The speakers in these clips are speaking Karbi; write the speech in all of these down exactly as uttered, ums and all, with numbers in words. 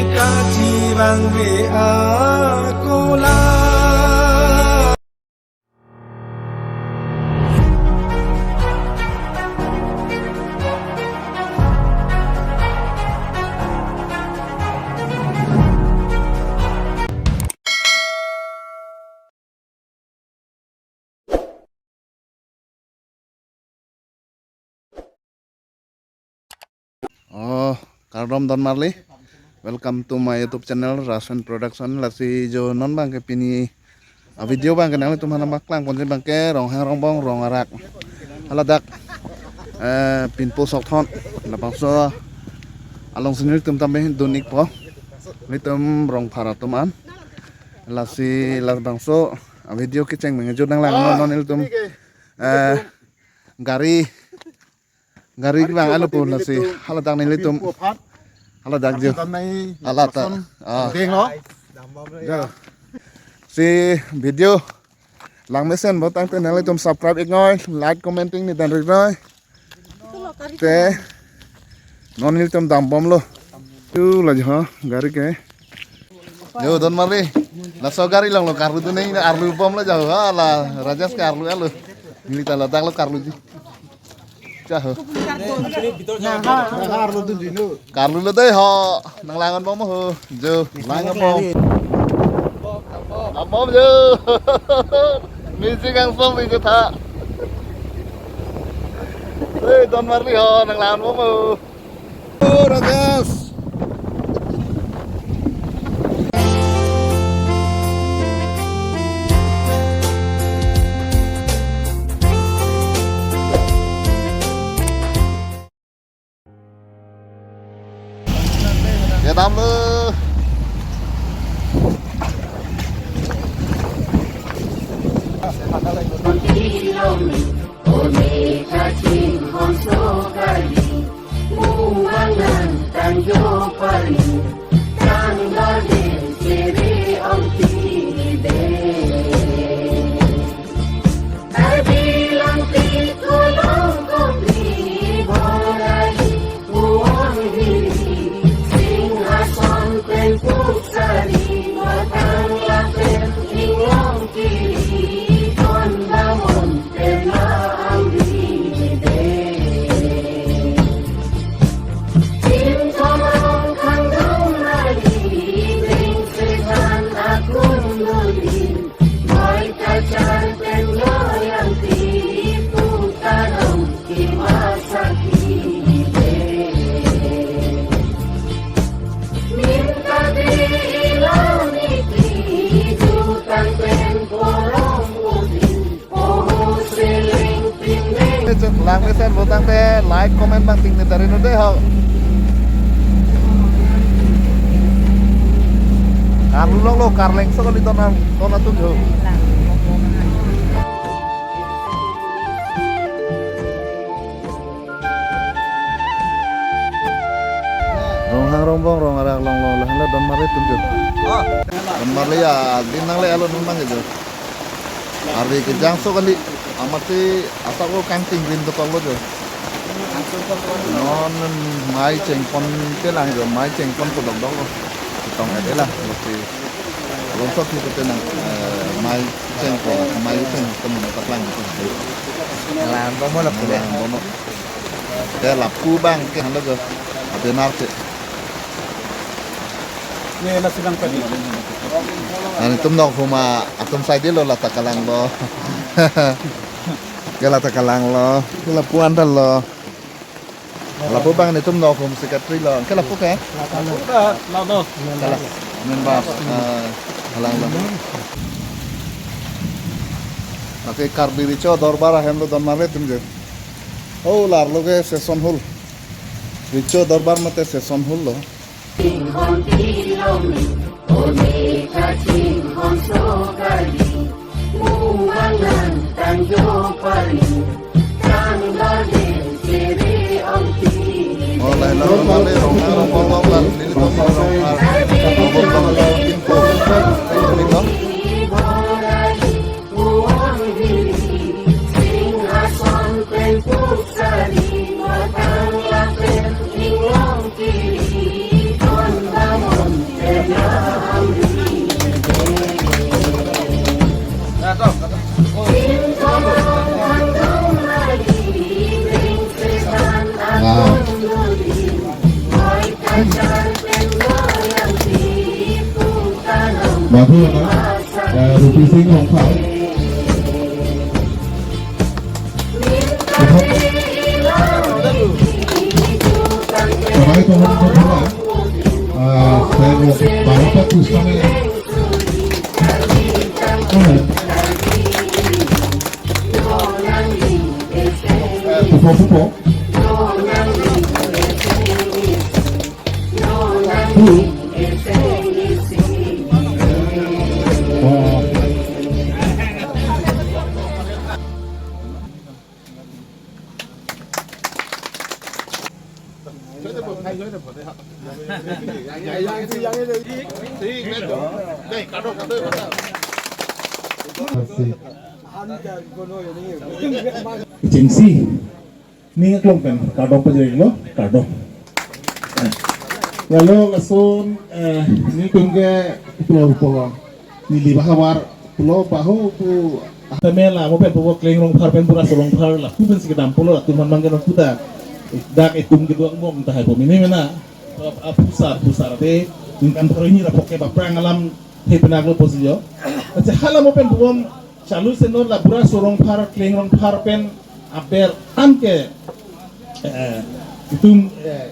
Ita chibang ve akola. Oh, kardom donmarli. Welcome to my YouTube channel, Rasen Production. Lasi jo non bangke pini a video bangke nanglitum aphan nangpaklang ponji bangke Ronghang Rongbong Rong Arak. Haladak, eh, pinpo sokthon. Labangso alongsi nelitum tame dun-ikpo. Nelitum Rongphar atum an. Lasi labangso a video kecheng bangke jo nanglang non, non nelitum, eh, gari, gari bang alo pu lasi haladak nelitum. Haladak jo. Haladak. Ah. Denglo. Jo. Si video langmesen botangte nanglitum subscribe-iknoi, like, commenting ni dan-iknoi. Te non nelitum dambomlo. Tu la jo gari ke. Jo donmarli. Laso gari longlo karlu tu neng arlu bomlo jo. Hala Rajesh ke arlu alo. Neli ta ladak lo karluji. Chaho. Karlulo dei ho. Nanglang-an bom ho. Jo, lang-an bom. Abom jo. Music angsong ni jo tha. Hei, donmarli ho, nanglang-an bom ho. Oh, Rajesh. Ya, damlo. Langmesen botangte like, comment bang ting ni tarin dei ho. Karlu longlo, karleng so kali ton atum jo. Ronghang Rongbong Rong Arak longlo, lahenlo donmarli atum jo. Donmarli ya, din nangle-etlo non bangke jo. Arve kejang so kali, amatsi asap ko kangting rin dokoklo jo. Non mei chengpon kelang jo, mei chengpon kedokdoklo. Chetong-et-etlo, mesti. Longso thi pute nang, eh, mei chengpon, mei chengpon nangpaklang. Lang bomlo pule. Lang bomlo. Ke lapu bangke handa jo. Abenar ke. Ne la silang tadi. Nelitum nok huma atum saidelo lata kalanglo. Ke lata kalanglo. Ke lapu andallo. Lapu bang nelitum nok hum secretary lo. Ke lapu ke? Lapu ke? Lalo. Kala. Member. Eh, kalanglo. Lake Karbi Recho Dorbar ahemlo donmarli atum jo. Oh, larlo ke session hall. Recho Dorbar mate session hall lo. Oh, lahenlo donmarli Ronghang Rongbong Rong Arak, nelitum Rongphar, Rongbong Rong Arak, info. Nelitum. Madhu Ana, eh, Rupi Singh Rongphar. Kamai Tohon Madhu Ana, eh, saya mau bawa apa tuh sana ya? Eh, Pupo, pupo. Chingsi. Ning aklong pen kardom pajirlo, kardom. Lalu lason, eh, nelitum ke pulo pulo, neli bahavar pulo baho pu. Tame la mo pen pulo Kleng Rongphar pen Bura Aso Rongphar lapu pensi kedam pulo, latum man mangke non puta. Dak itum kedua mo tahai po mini mena. Apusar, pusar te ningkan pharo hini ra phoke ba prang alam the penaklo pusi jo. Acha hala mo pen pulo Chalu Senot la Bura Aso Rongphar, Kleng Rongphar pen aber an ke, eh, itum, eh,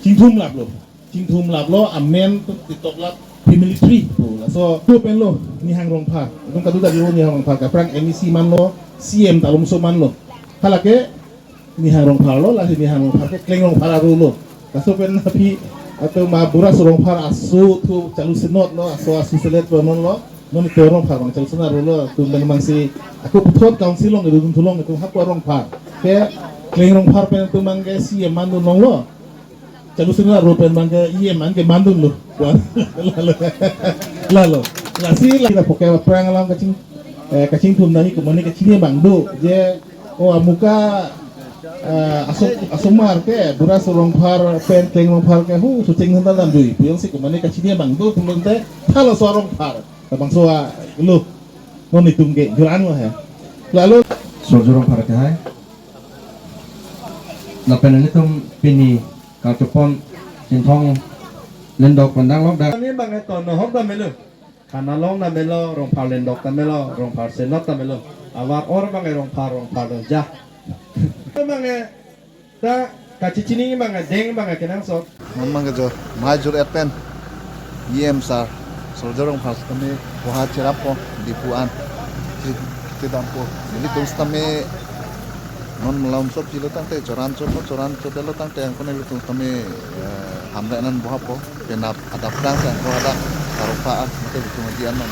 chingthum laplo. Chingthum laplo, amen tu titok lap family tree pu. Laso tu penlo Nihang Rongphar. Itum kadu dari Nihang Rongphar kaprang M E C manlo, C M Talomso manlo. Halake Nihang Rongphar lo, lasi Nihang Rongphar ke Kleng Rongphar aru lo. Laso pen napi atum ma Bura Aso Rongphar aso tu Chalu Senot lo, aso aso selet lo non lo. Non Kleng Rongphar bang Chalu Senot aru lo, atum bang bang si aku puthot council long, itum thulong itum hapu Rongphar. Ke Kleng Rongphar pen atum bang ke C M mandun long lo. Chalu Senot aru pen bang ke E M an ke mandun lo. Wah, lalo. Lalo. Lasi la kita phoke prang alam kaching, eh, kachingthum nani kumani kachini bang do. Je, oh, amuka, eh, asok, asomar ke, Bura Aso Rongphar, pen Kleng Rongphar ke, hu, suching hanta dam dui. Puyong si kumani kachini bang do, pulun te, thalo so Rongphar. Tabang so, ah, lo. Non itum ke, juran lo he. Lalo. Sorjo Rongphar ke hai. Lapen nelitum pini Kachopon Chinthong Lendok Pandang Lok Dak. Kami bang eto nohok dam melo. Kana long dam melo, Rongphar Lendok dam melo, Rongphar Senot dam melo. Avar or bang e Rongphar, Rongphar dam ja. Bang e ta kachechini bang e deng bang e kenangsot. Mon bang ke jo, mai jur et pen. E M sir, Sorjo Rongphar sitame, boha cherap po, dipu an. Chi, chedam po. Nelitum sitame, non malom sop chilo tangte, choran chop, choran chop lo tangte, angkon nelitum sitame, eh, hamre nan boha po, penap adap dang sa, ko ada, karopa an, mate itum aji an non.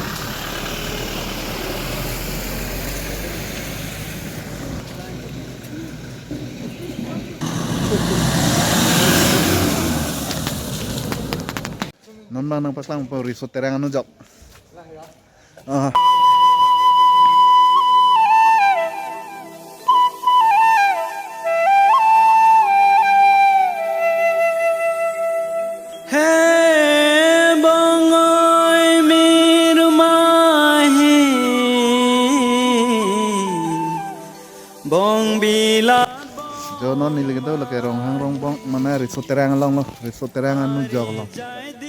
Non bang nangpaklang po riso terang anujok. Ah. He bongoi mir mahi. Bong bila. Jo non neli kedo lake Ronghang Rongbong mane riso terang along lo, riso terang anujok lo.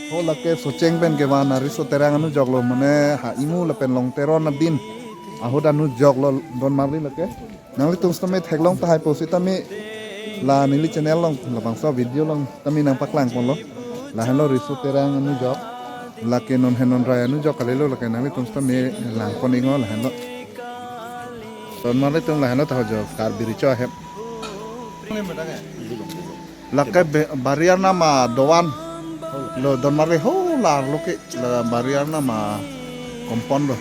Ho lake Socheng pen kevan riso terang anujok lo mane ha imu lapen Long Teron adin. Ahut anujok lo don marli lake. Nanglitum sitame theklong tahai po sitame la neli channel along labangso video along tame nangpaklang ponlo. Lahenlo riso terang anujok. Lake non henon rai anujok kalilo lake nanglitum sitame lang pon ingo lahenlo. Ton marlitum lahenlo taho jo Karbi Recho ahem. Lake be-, barrier nama doan. Lo don marli ho lar lo ke la barrier nama kompon lo.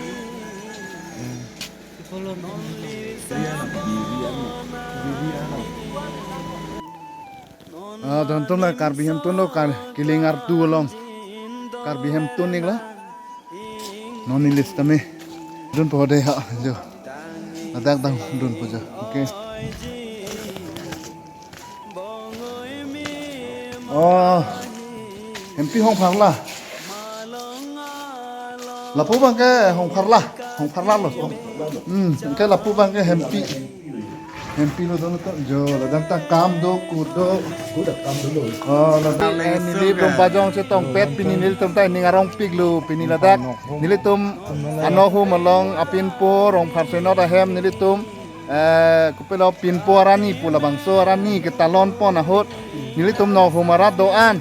Ah, don tun la Karbi Hemtun lo kar kiling artu along. Karbi Hemtun ik la. Non neli sitame. Dun po de ha jo. Ladak dang dun po jo. Okay. Oh. Hempi Hongpharla. Lapu bang ke Hongpharla. Hongpharla lo. Hmm, ke lapu bang ke Hempi. Hempilo dono to jo, ladak ta kam do, kut do. Kut do, kam do lo. Oh, ladak, eh, Nilip Lumbajong chetongpet pini nelitum ta ning arongpiklo pini ladak. Nelitum anokhu malong apinpo Rongphar Senot ahem nelitum, eh, kopilo pinpo arani pu labangso arani ketalon pon ahut nelitum nokhum arat do-an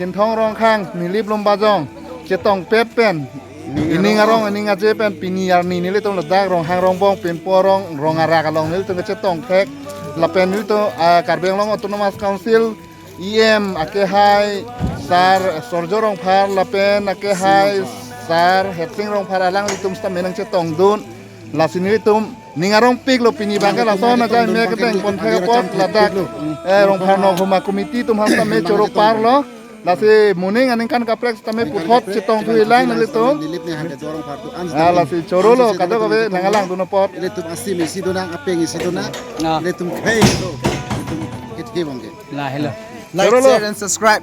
Chinthong Rongkhang, Nilip Lumbajong chetongpet pen ining arong ining aje pen pini arni nelitum ladak Ronghang Rongbong pinpo arong rong arak along nelitum kechetongthek lapen nelitum, ah, Karbi Anglong Autonomous Council E M akehai Sar Surjya Rongphar lapen akehai Sar Hetsing Rongphar alanglitum sitame nangchetongdun. Lasi nelitum ning arongpiklo pini abangke lason ajai me kedeng ponthek apot ladak, eh, Rongphar nokhum a-committee atum aphan sitame choro parlo. Lasi moning aningkan kaprek sitame puthot chetongthulang nelitum. Nilip ne hande dorong partu an. Ah, lasi chorolo kadokave nangkelangdun apot. Nelitum asim isi donang, apeng isi donang. Ah. Nelitum khei lo. Nelitum kethe bangke. La, hello. Like, chorolo. Share and subscribe.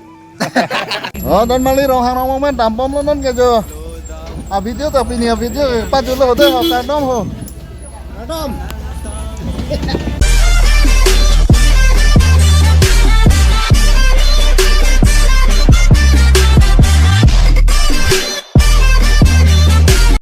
Oh, don mali Ronghang Rongbong men dambomlo non ke jo. A-video ta pini a-video pajulo hote ho kardom ho. Kardom.